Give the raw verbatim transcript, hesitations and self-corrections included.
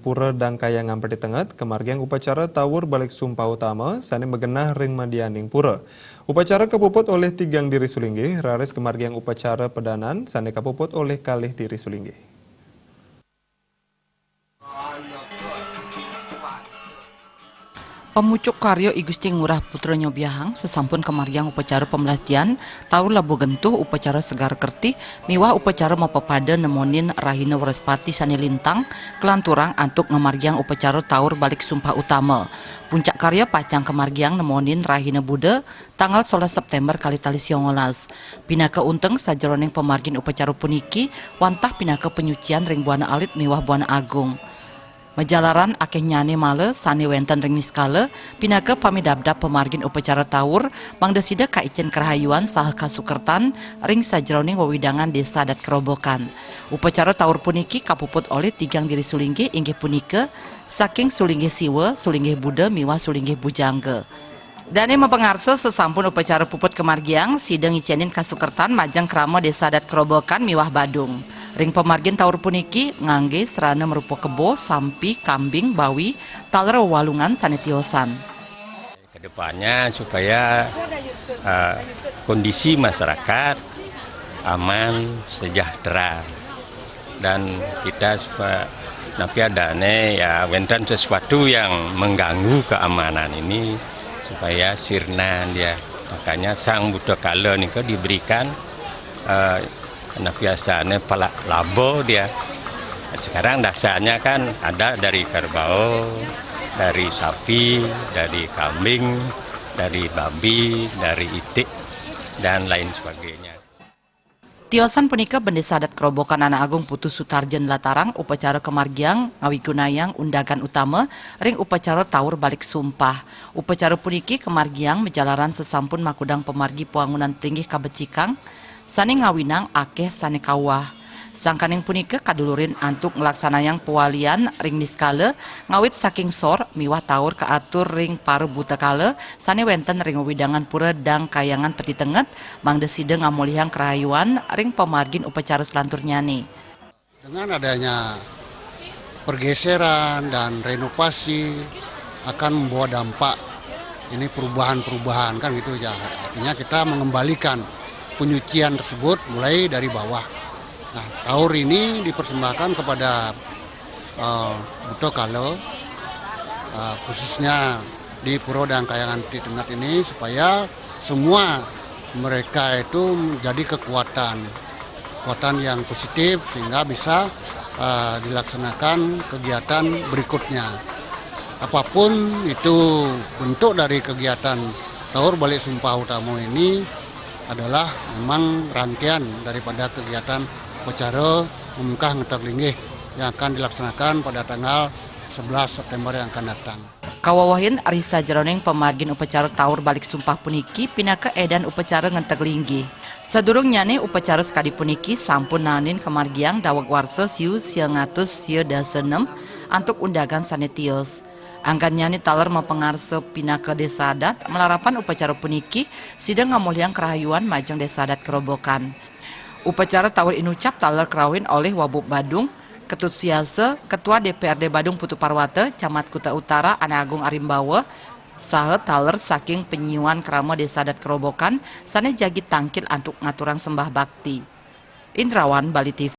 Pura Dangkayangan Peti Tenget, kamargiang upacara tawur balik sumpah utama, sane magenah ring mandianing pura. Upacara kapuput olih tigang diri sulinggih, raris kamargiang upacara padanan, sane kapuput olih kalih diri sulinggih. Pamucuk karya I Gusti Ngurah Putra Nyobiahang, sasampun kamargiang upacara pamlastian, tawur labuh gentuh, upacara segar kertih, miwah upacara mapapada nemonin rahina Wrespati sane lintang, kalanturang antuk ngamargiang upacara tawur balik sumpah utama. Puncak karya pacang kamargiang nemonin rahina Buda, tanggal solas September kalih tali songolas. Pinaka unteng sajeroning pamargin upacara puniki, wantah pinaka panyucian ring buana alit miwah buana agung. Majalaran akehnyane mala sane wenten ring niskala, pinaka pamidabdab pamargin upacara tawur, mangda sida kaicen karahayuan saha kasukertan ring sajeroning wewidangan Desa Adat Kerobokan. Upacara tawur puniki kapuput olih tigang diri sulinggih, inggih punika, saking sulinggih Siwa, sulinggih Buda, miwah sulinggih Bujangga. Dane mapangarsa sasampun upacara puput kamargiang, sida ngicenin kasukertan majeng krama Desa Adat Kerobokan miwah Badung. Ring pamargin tawur puniki ngangge srana marupa kebo, sampi, kambing, bawi, taler wewalungan sane tiosan. Kedepannya supaya, eh, kondisi masyarakat aman, sejahtera. Dan kita supa-, napi adane, ya, wenten sesuatu yang mengganggu keamanan ini supaya sirna dia. Makanya Sang Buta Kala nika diberikan, eh, napi asane palak laba dia. Sekarang dasarnya kan ada dari kerbau, dari sapi, dari kambing, dari babi, dari itik, dan lain sebagainya. Tiosan punika Bendesa Adat Kerobokan Anak Agung Putu Sutarja nlatarang upacara kamargiang ngawigunayang undagan utama ring upacara tawur balik sumpah. Upacara puniki kamargiang majalaran sasampun makudang pamargi pawangunan plinggih kabecikang sane ngawinang akeh sane kauwah. Sangkaning punika kadulurin antuk nglaksanayang pawalian ring niskala ngawit saking sor miwah tawur kaatur ring para buta kala sane wenten ring wewidangan Pura Dang Kayangan Peti Tenget, mangda sida ngamolihang karahayuan ring pamargin upacara salanturnyane. Dengan adanya pergeseran dan renovasi akan membawa dampak ini perubahan-perubahan, kan gitu ya. Artinya kita mengembalikan penyucian tersebut mulai dari bawah. Nah, tawur ini dipersembahkan kepada, eh, Buta Kala, eh, khususnya di Pura Dang Kayangan Peti Tenget ini supaya semua mereka itu menjadi kekuatan, kekuatan yang positif sehingga bisa, eh, dilaksanakan kegiatan berikutnya. Apapun itu bentuk dari kegiatan Tawur Balik Sumpah Utama ini adalah memang rangkaian daripada kegiatan upacara memungkah ngeteg linggih yang akan dilaksanakan pada tanggal sebelas September yang akan datang. Kawewehin ri sajeroning pamargin upacara Tawur Balik Sumpah puniki pinaka edan upacara ngenteg linggih. Sadurungnyane upacara sakadi puniki sampun naenin kamargiang daweg warsa siu sia ngatus sia dasa nem antuk undagan sane tios. Anggannyane taler mapangarsa pinaka desa adat, malarapan upacara puniki sida ngamolihang karahayuan majeng desa adat Kerobokan. Upacara tawur inucap taler karauhin olih Wabub Badung, Ketut Siasa, Ketua D P R D Badung Putu Parwata, Camat Kuta Utara Anak Agung Arimbawa, saha taler saking panyiuan krama Desa Adat Kerobokan sane jagi tangkil antuk ngaturang sembah bakti. Indrawan, Bali T V.